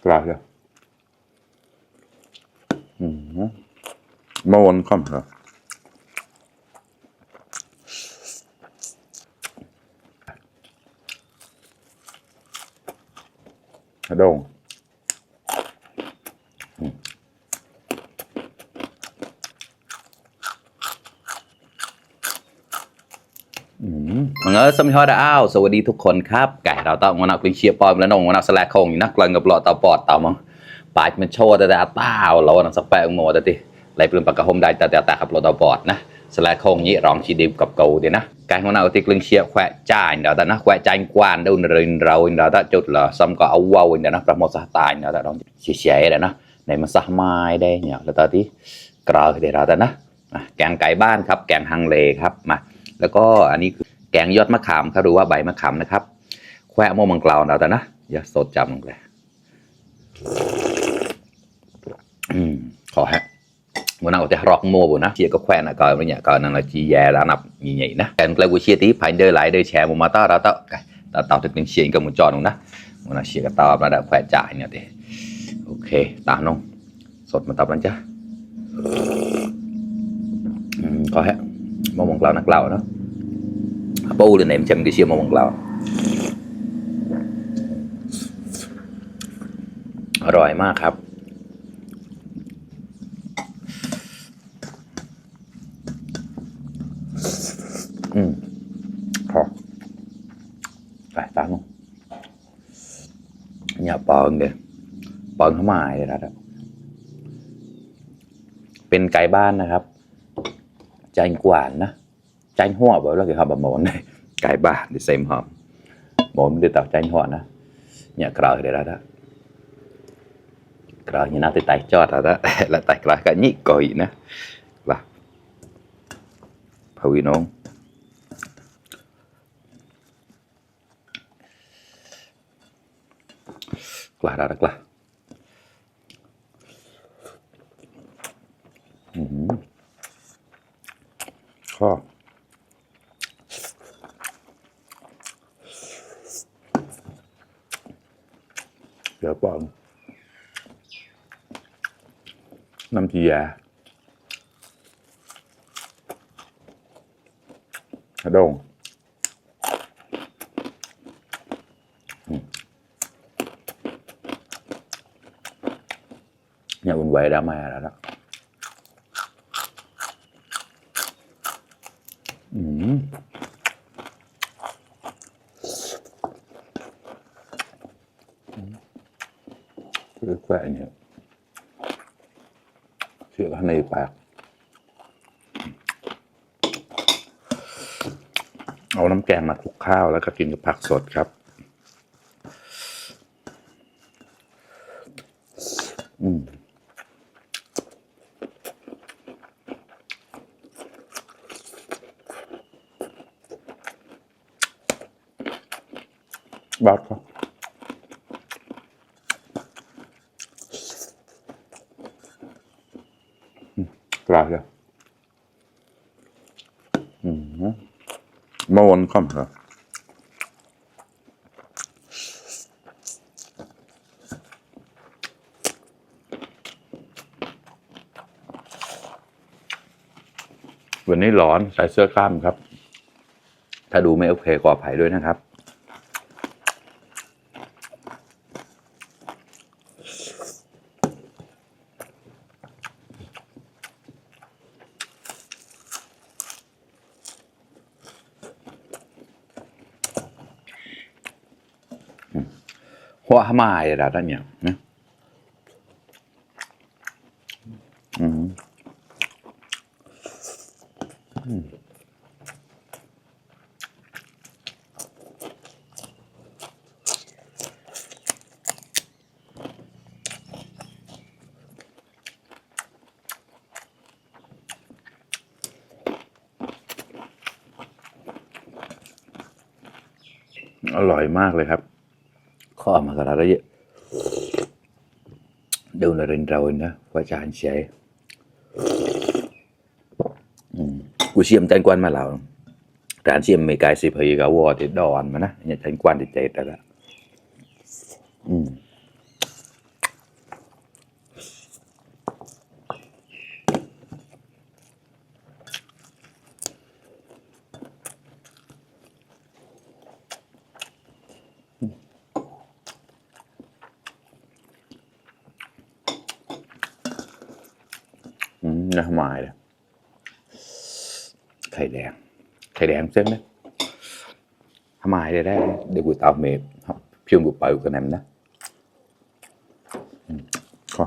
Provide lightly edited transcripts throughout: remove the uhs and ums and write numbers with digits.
Gracias. Morgen kom her. Đâu? Mọi người xâm hoa đã aoสวัสดีทุกคนครับไก่เราต้องวันนักเป็นเชียร์ปอยแล้วน้องวันนักสแลกคงอยู่นักกลังกับหลอดตาปอดต่อมั้งปลายมันโชว์แต่ต้าวเราวันนักสเปงโม่แต่ติไหลเปลือกปากกระหมได้แต่ขับรถตาปอดนะสแลกคงนี้รองชีดิบกับเก่าเดี๋ยวนะไก่วันนักที่กลึงเชียร์แขวะจ่ายเดี๋ยวแต่นะแขวะจ่ายกวนเดินเราแต่จุดละซ้ำก็เอาว้าวเดี๋ยวนะประมดสตายเดี๋ยวแต่ลองเฉยๆเดี๋ยวนะในมันสะไม้ได้เนี่ยแล้วตอนที่กราวเดี๋ยวแต่นะแกงไก่บ้านครับแกงฮังเลครับมาแล้วก็อันนี้คือแกงยอดมะขามครับหรือว่าใบมะขามนะครับแควะโมมังกราวเราแต่นะอย่าสดจำเลยขอฮะวันนั้นเราจะรอกโม่บุนะเชียร์ก็แควะนะก่อนเนี่ยก่อนนั้นเราจีแย่แล้วนับใหญ่ๆนะแกงเลยกูเชียร์ที่ภายเดินไหลเดินแชร์มุมาต้าเราต้องต่อถึงเชียร์กับมุจจอนนะวันนั้นเชียร์ก็ต่อมาได้แควะจ่ายเนี่ยเด้โอเคตามน้องสดมาตับนั่นจ้ะขอฮะโมมังกราวนักเล่าเนาะปูเลยเนี่ยมันจะเชื่อมของเราอร่อยมากครับพอไปตามนู้นอย่าปองเดี๋ยวปองเข้ามาเลยนะเป็นไก่บ้านนะครับจานกวานนะchanh hoa bởi là cái hộp món này cái bà để xem hộp món để tạo chanh hoa đó nhà cờ để ra đó cờ như nào thì tay cho ra đó là tay là cái nhị còi nữa là phơi nón là ra được là kho dạ bọn năm chị già ở đâu nhà quỳnh quệ đã mà rồi đó cái quẹ nhỉเชื่อในปากเอาน้ำแกงมาคลุกข้าวแล้วก็กินกับผักสดครับบาดครับGracias. Morgen kom her.วันนี้ร้อนใส่เสื้อกล้ามครับถ้าดูไม่โอเคขออภัยด้วยนะครับhoa mai là đó nhỉอร่อยมากเลยครับข้อมาขนาดนี้ดูในเรนเรานะว่าจานใช้กูเชื่อมจันกวนมาแล้วการเชื่อมไม่ไกลสิพยกับวอที่ดอนมานะเนี่ยจันกวนที่เจ็ดแล้ว น่าหมายเลยไข่แดงเส้นนะทำไมได้เดี๋ยวกูตามเมฟเพียงกูไปกูกันแนมนะก็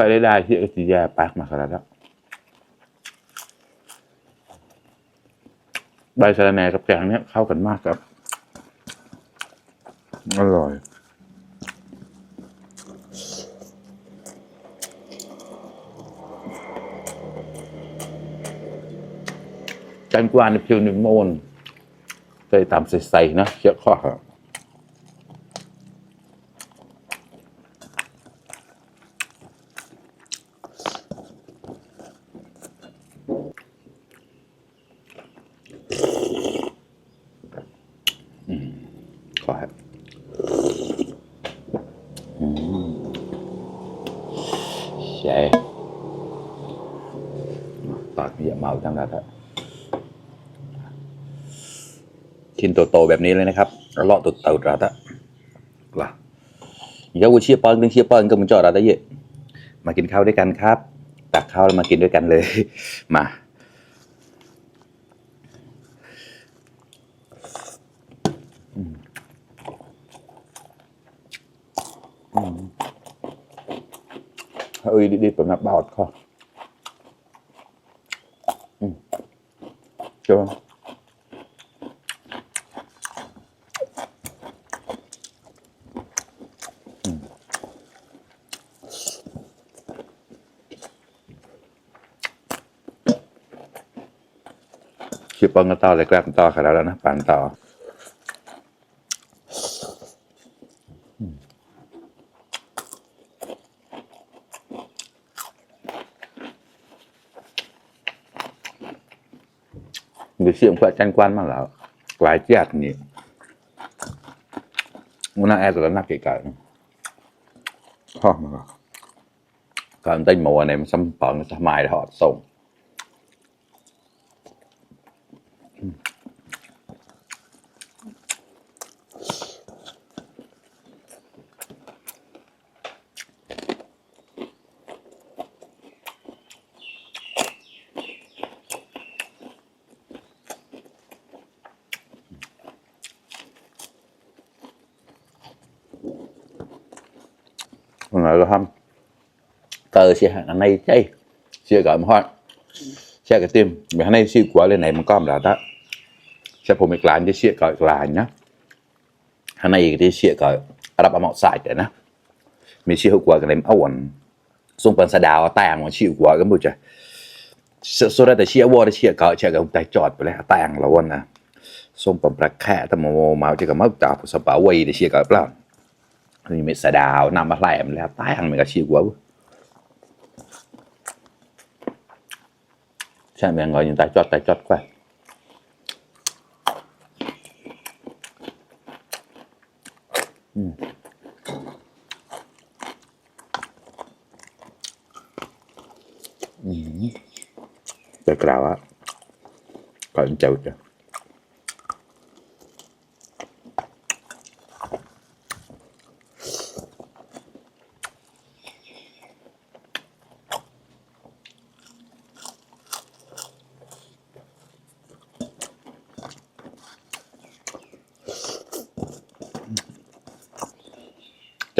ไปได้ที่ไอ้ที่แย่ปากมาขนาดแล้วใบสะระแหน่กับแกงเนี้ยเข้ากันมากครับอร่อยจันกวานในผิวนิมนเคยตามใส่ๆนะเยอะข้อครับขอครับใช่ปากอย่าเมาจังนะท่านชิ้นโตๆแบบนี้เลยนะครับเลาะตุดเต่าราตะกล่ะเดี๋ยวกูเชียร์ปอนกันเชียร์ปอนก็มึงจอดราตะเยอะมากินข้าวด้วยกันครับตักข้าวแล้วมากินด้วยกันเลยมาเอ้ยดีๆแบบนับบาดคอเจ้าเชียร์ปอนก็ต่อเลยแกล้มต่อขนาดแล้วนะปั่นต่อเดี๋ยวเชื่อมเพื่อจันกวนมาแล้วกลายเจียดนี่มันน่าแอร์ตัวนักเก๋ๆพ่อมาการเต้นมัวในมันซ้ำปอนสมัยถอดส่งวันไหนก็ทำtờ xe hàng này chơi xe cả một xe cái tim mày hàng này xe quá lên nàyมันก็มาแล้วxeผมอีกหลานที่เสียก่อนหลานนะhàng nàyที่เสียก่อนรับเอาหมดสายแต่นะมีเสียหัวกันเลยเอาวันส่งปันสดาวแต่งมาเสียหัวกันบุญจ้ะสุดท้ายแต่เสียวัวได้เสียก่อนเสียกับใจจอดไปเลยแต่งแล้ววันนะส่งปันประแค่แต่โมมาจะกับมาจากสปาวัยได้เสียก่อนเปล่านี่ไม่สดาวนำมาไล่มันแล้วแต่งมันก็เสียหัวใช่ไหมงอยยังตายจอดกว่าจะกล่าวว่าก่อนเจ้าจะ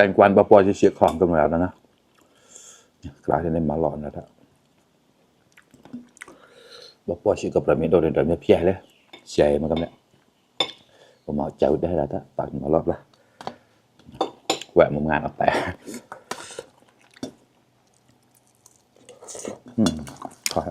จันกวนปอจะเสียของกันมาแล้วนะกลายเป็นมาหลอนแล้วปอเสียกับประเมินโดนเดิมเพี้ยเลยเสียมากันเนี่ยผมเอาเจ้าได้แล้วตัดมารอบละแหวกมุมงานออกแต่ขอ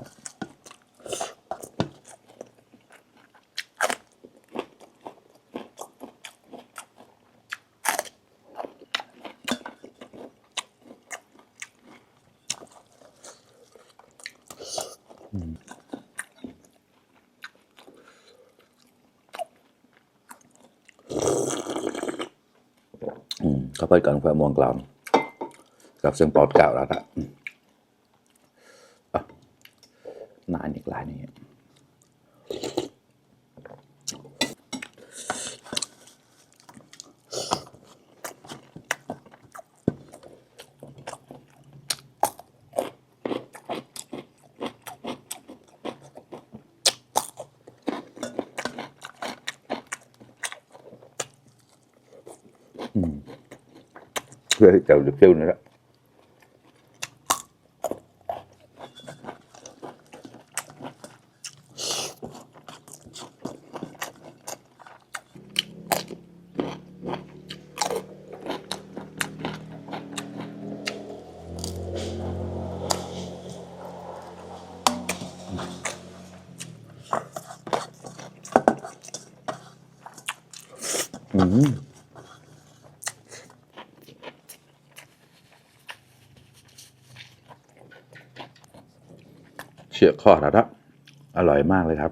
เปิดก่อนเพื่อมวงกล่าวกับเสียงปอดเก่าแล้วละนานอีกหลายนี่เพื่อให้เจ้าจะเที่ยวนี่แหละ เชี่ยข้อแล้วนะอร่อยมากเลยครับ